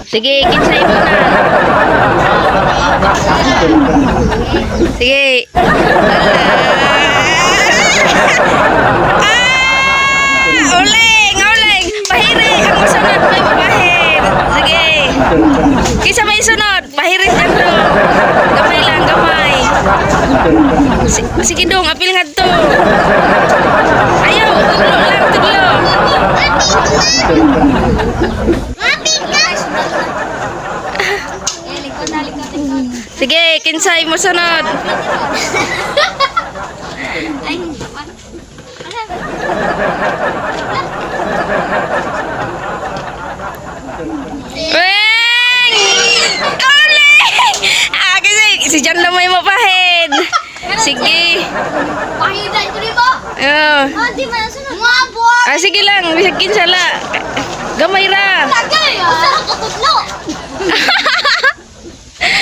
Sige, kinsay mo na. Sige. Ah! Uling, uling. Pahiri ang masunod may mapahir. Sige. Kinsa may sunod? Pahiri sa dong. Gamay lang, gamay. Sige dong, apil nga to. Ayaw, tudlo lang, tudlo. Sige, kinsay mo sunod. Weng! Uling! Ah, kasi si John lang may mapahid. Sige. Pahidan ko di ba? Oh. Ah, di man sunod. Mga buwan. Ah, sige lang, bisag kinsa la. Gamay ra. Tagay. Usa ka tutlo.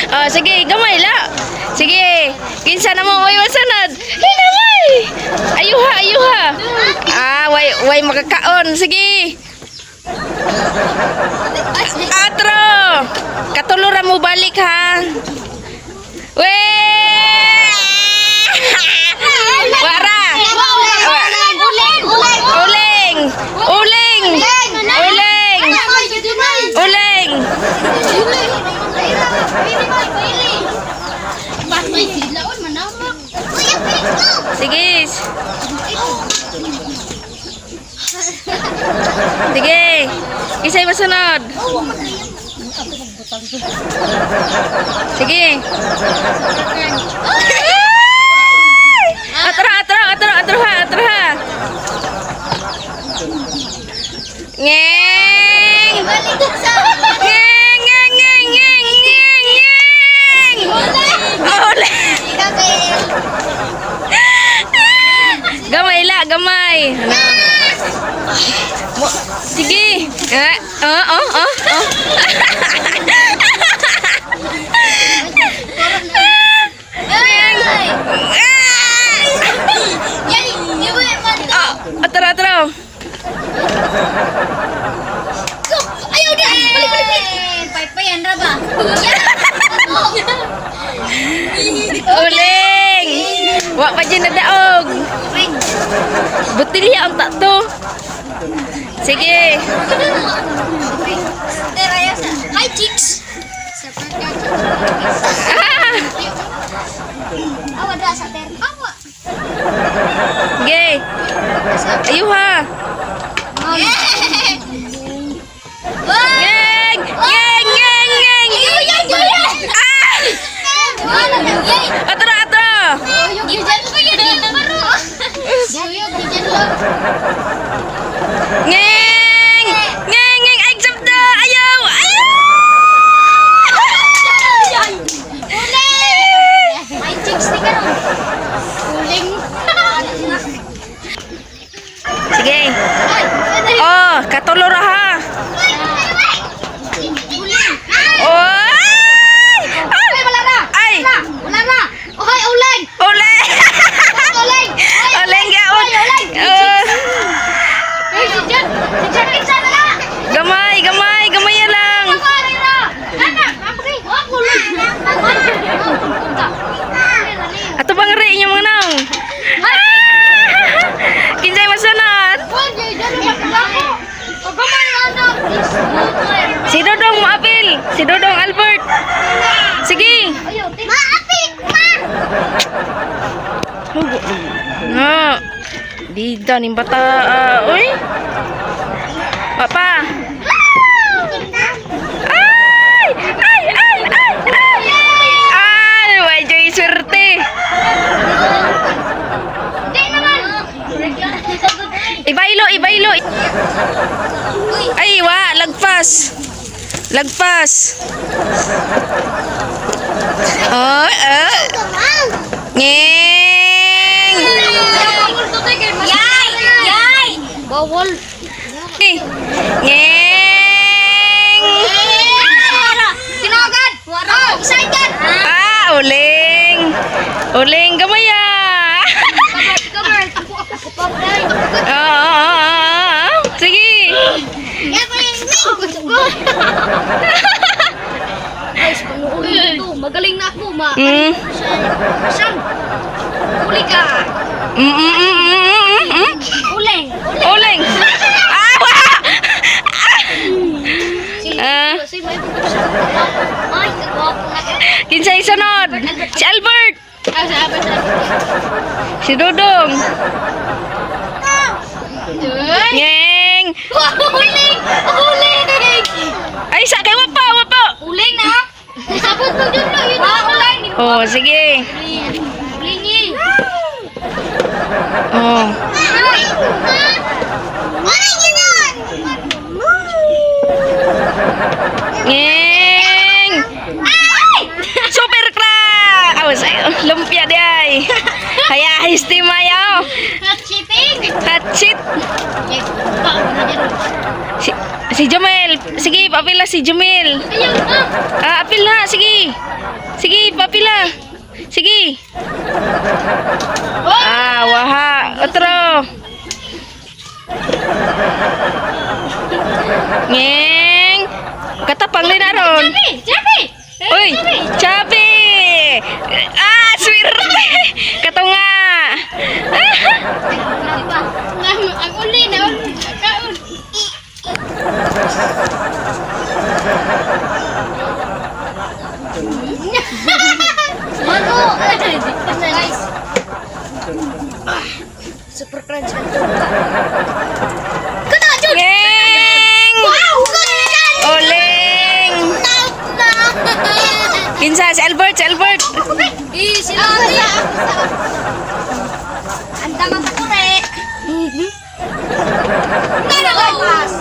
Ah, sige, gamay la. Sige, kinsa na mo may masunod. Hinamay. Ayuha, ayuha. Ah, way way makakaon. Sige. Atro. Katulo ra mo balik ha. We! Wara. Uling! Uling! Uling! Uling! Uling! Uling! Sige. Sige. Isa'y masunod. Sige. Atro, atro, atro, atro ha, atro ha. Ngeng! Ngeng, ngeng, ngeng, ngeng, ngeng, ngeng! Uli! Gamay la, gamay. Ano? Sige. Eh, oh. Ah! Oh, atro, atro. Ayaw di! Balik, balik, balik! Paypayan ra ba? Uling! Wa pa dyan nadaog. Butilya ang tato. Sige. Hi, chicks! Ah! Awa da sa ter. Awa. Sige. Ayuha. Ngeng! Ngeng! Ngeng! Ngeng! Ah! Atro, atro! Ngeng! Ngeng! Ngeng! Ay, jump na! Ayaw! Ayaw! Sige. Oh, katulo ra ha. Oh! Ay! Uli! Uling gaon! Oh. Gamay, gamay, gamay ya lang. Ato bang ri inyong mga nang? Ah! Kinsay masunod? Si Dodong moapil. Si Dodong Albert. Sige. Nga. Bida ning bata. Ah, uy. Papa. Ay! Ay! Ay! Ay! Ay! Ay! Way joy swerte. Ibaylo, ibaylo. Ay, wa, lagpas. Lagpas. Oh, ah. Ngeng. Yay! Yay! Bawal. Eh, ngeng. Sinagad! Oh, excited! Ah, uling. Uling gamaya. Cover, cover. Ah, ah, ah, ah. Guys, panuorin ito. Magaling na ako. Ma. Siyang. Uli ka. Uling. Uling. Ah! Wa! Si, Ah. si may siya. Ay, kagwapo na. Kinsay sunod? Si Albert. Ah, sa Albert, sa Albert. Si Dudong. Ay! Ngeng. Uling! Uling! Ay, sa kay wapa, wapa. Uling na! Sabot mo dyan na! Yun na! Uling! Oh, sige. Uling eh! Oh. Ngeng. Ay! Super crack. Oh, sa lumpia di ay. Kaya histi mayo. Hot shipping! Hatchit. Si Jamel. Sige, papila si Jamel. Ayaw na! Ah, apil na. Sige. Sige, papila. Sige. Ah, waha. Otro. Ngeng. Katapang din na ron. Chabi! Chabi! Uy, Chabi! Ah, swerte! Katunga! Ang uli na uli. Kaon. Mago! Guys. Super crunch. Kana, Jun! Ngeng! Wow! Good! Oling! Kinsa? Si Albert! Si Albert! Eh, sila ate. Andang ang takure.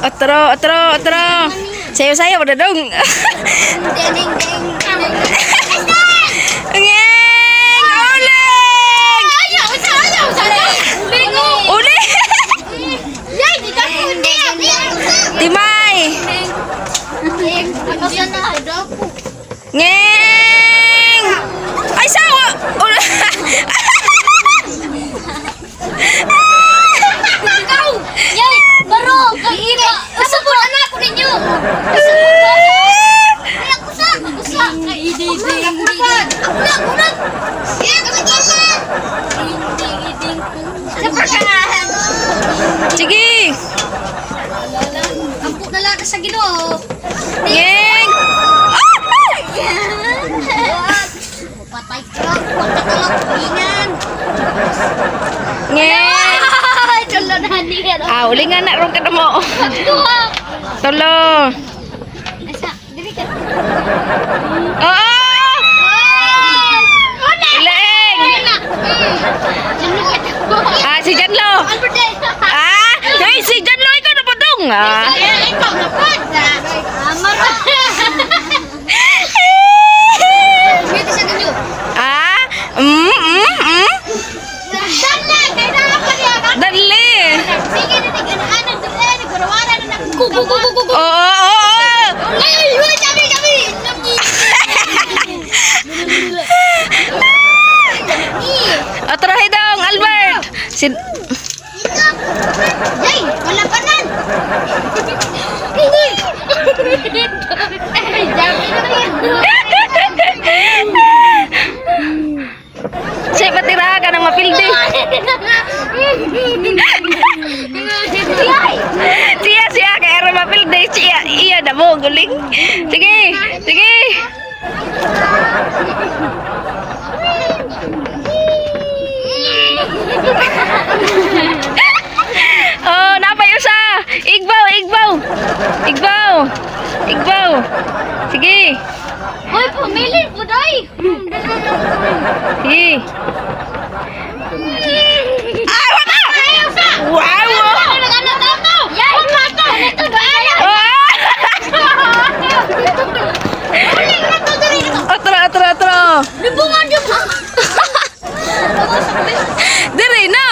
Otro, otro, otro! Sayo-sayo, padadong! Ding, ding, ding. Ngeng! Oling! Ayaw, sa ayaw, sa Uling, oh. Uling! Yay, di ka kundi. Timay! Ngeng! Ay, sawa! Ikaw! Yay! Baro! Kay Ira! Usapon anak ko ninyo! Usapon ko! Ay, ako sa! Ako sa! Kay Iding! Ako na! Ako na! Ako na! Ding, ding, ding. Super ka! Sige! Ampo na lang sa Ginoo. Ngeng! Ah! Patay ka! Huwag ka talak! Ingan! Ngeng! Tulo na niya. Ah, ulingan na ron ka na mo. Tuwa! Tulo. Asa, dili ka. Oo! Uling! Ah, si Janlo. Ah, ay, si Janlo, ikaw na ba dong? Ah. Ah, Dali. Oo, oo, oo. Atrahe dong, Albert. Si Yay! Wala pa nan! Hindi! Dami na yan! Siya patira ka ng mapildi. Yay! Siya, siya, kaya rin mapildi. Siya, iya na mo, guling. Sige, sige. Oh, napay usa. Igbaw, igbaw. Igbaw. Igbaw. Sige. Hoy, pumili po day! Sige. Ah, wala! Wow! Ah! Otro, otro, otro. Libungan dyan mo! Diri na.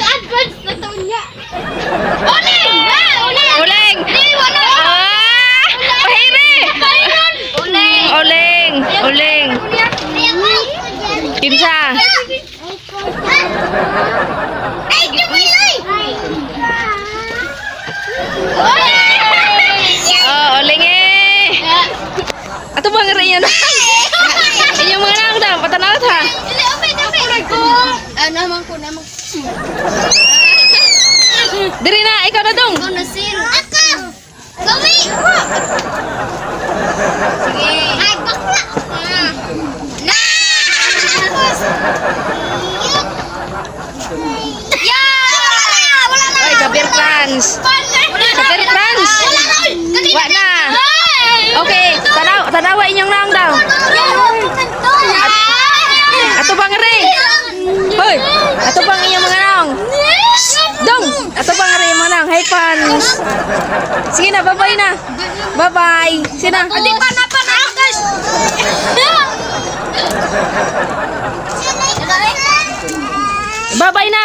Advance na taon niya. Uling! Ah, uling! Uling. Di, wala! Ah! Pahiri. Uling! Uling. Uling. Kinsa? Atubang rin yun. Inyong mga naong daw, patanawat ha. Ah, naman ko, naman. Diri na, ikaw na dong. Ikaw na, sir. Ako! Gawi! Sige. Ay, bakla! Ah. Na! Yeah! Wala na! Ay, Gabriel Franz. Gabriel Franz. Wala na! Wa na. Okay, tanaw, tanawa inyong naong daw. Atubang rin. Hoy, atubang inyong mga naong. Dong, atubang rin mga naong. Hi, fans. Sige na, bye-bye na. Bye-bye. Sige na. Hindi pa na pa na, guys. Bye-bye na.